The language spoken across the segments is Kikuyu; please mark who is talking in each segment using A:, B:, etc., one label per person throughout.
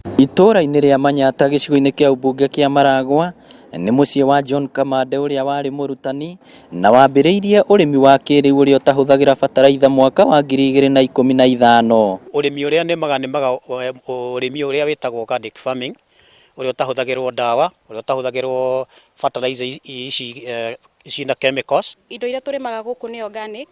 A: Itũũra-inĩ rĩa Manyatta gĩcigo-inĩ kĩa ũmbunge kĩa Maragwa nĩ mũciĩ wa John Kamande ũrĩa warĩ mũrutani na wambĩrĩirie ũrĩmi wa kĩrĩu ũrĩa ũtahũthagĩra bataraitha mwaka wa 2015.
B: Ũrĩmi ũrĩa nĩmaga nĩmaga ũrĩmi ũrĩa wĩtagwo organic farming, ũrĩa ũtahũthagĩrwo ndawa, ũrĩa ũtahũthagĩrwo fertilizer ici ciĩna chemicals.
C: Indo iria tũrĩmaga gũkũ nĩ organic,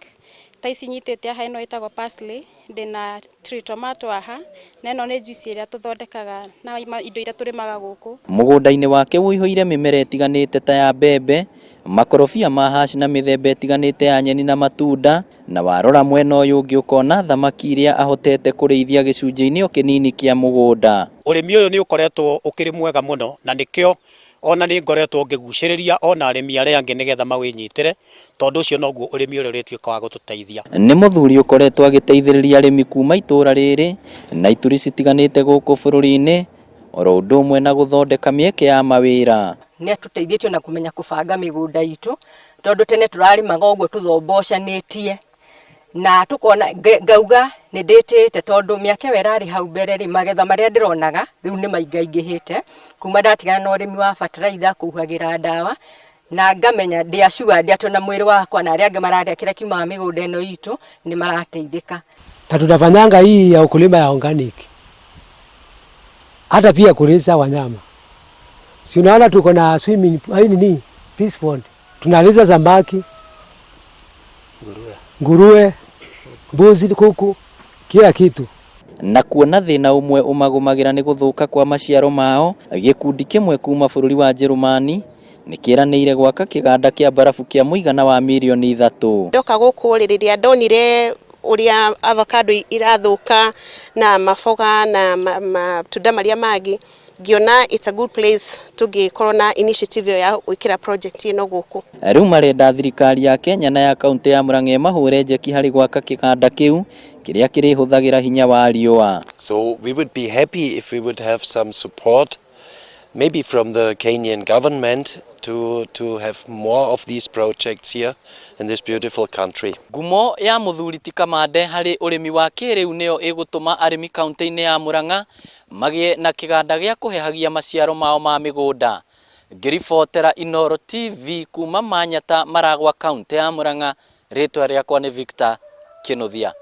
C: ta ici nyitĩte haha ĩno ĩtagwo parsley, ndĩna tree tomato haha, na ĩno nĩ juice ĩrĩa tũthondekaga na indo iria tũrĩmaga gũkũ.
A: Mũgũnda-inĩ wake ũihũire mĩmera ĩtiganĩte ta ya mbembe, makorobia ma hash na mĩthemba ĩtiganĩte ya nyeni na matunda, na warora mwena ũyũ ũngĩ ũkona thamaki iria ahotete kũrĩithia gĩcunjĩ-inĩ o kĩnini kĩa mũgũnda.
B: Ũrĩmi ũyũ nĩ ũkoretwo ũkĩrĩ mwega mũno na nĩkĩo ona nĩ ngoretwo ngĩgucĩrĩria ona arĩmi arĩa angĩ nĩgetha mawĩnyitĩre, tondũ ũcio noguo ũrĩmi ũrĩa ũrĩtuĩka wa gũtũteithia.
A: Nĩ mũthuri ũkoretwo agĩteithĩrĩria arĩmi kuma itũra rĩrĩ na ituri citiganĩte gũkũ bũrũri-inĩ, oro ũndũ ũmwe na gũthondeka mĩeke ya mawĩra.
D: Nĩ atũteithĩtie ona kũmenya kũbanga mĩgũnda itũ, tondũ tene tũrarĩmaga ũguo tũthombocanĩtie na tũkona, ngauga nĩ ndĩtĩĩte tondũ mĩaka ĩyo ĩrarĩ hau mbere rĩ, magetha marĩa ndĩronaga rĩu nĩ maingaingĩhĩte kuma ndatigana na ũrĩmi wa bataraitha, kũhuhagĩra ndawa, na ngamenya ndĩ assured atĩ ona mwĩrĩ wakwa na arĩa angĩ mararĩa kĩrĩa kiumaga mĩgũnda ĩno itũ nĩ marateithĩka.
E: Na tunafanyanga hii ya ukulima ya organic, hata pia kulisha wanyama. Si unaona tuko na swimming pool, nini fish pond, tunalisha samaki, nguruwe, mbuzi, kuku, kila kitu.
A: Na kuona thĩna ũmwe ũmagũmagĩra nĩ gũthũka kwa maciaro mao, gĩkundi kĩmwe kuma bũrũri wa Njĩrĩmani nĩ kĩranĩire gwaka kĩganda kĩa mbarabu kĩa mũigana wa mirioni 3.
F: Ndoka gũkũ rĩ, rĩrĩa ndonire ũrĩa avocado irathũka na maboga na matunda marĩa mangĩ, ngĩona it's a good place tũngĩkorwo na initiative ĩyo ya gwĩkĩra project ĩno gũkũ.
A: Rĩu marenda thirikari ya Kenya na ya kaunti ya Murang'a ĩmahũre njeki harĩ gwaka kĩganda kĩu kĩrĩa kĩrĩhũthagĩra hinya wa riũa.
G: So we would be happy if we would have some support, maybe from the Kenyan government, to have more of these projects here in this beautiful country.
A: Ngumo ya mũthuri ti Kamande harĩ ũrĩmi wa kĩrĩu nĩyo ĩgũtũma arĩmi kaunti-inĩ ya Murang'a magĩe na kĩganda gĩa kũhehagia maciaro mao ma mĩgũnda. Ngĩribotera Inooro TV kuma Manyata, Maragwa, kaunti ya Murang'a, rĩtwa rĩakwa nĩ Victor Kinuthia.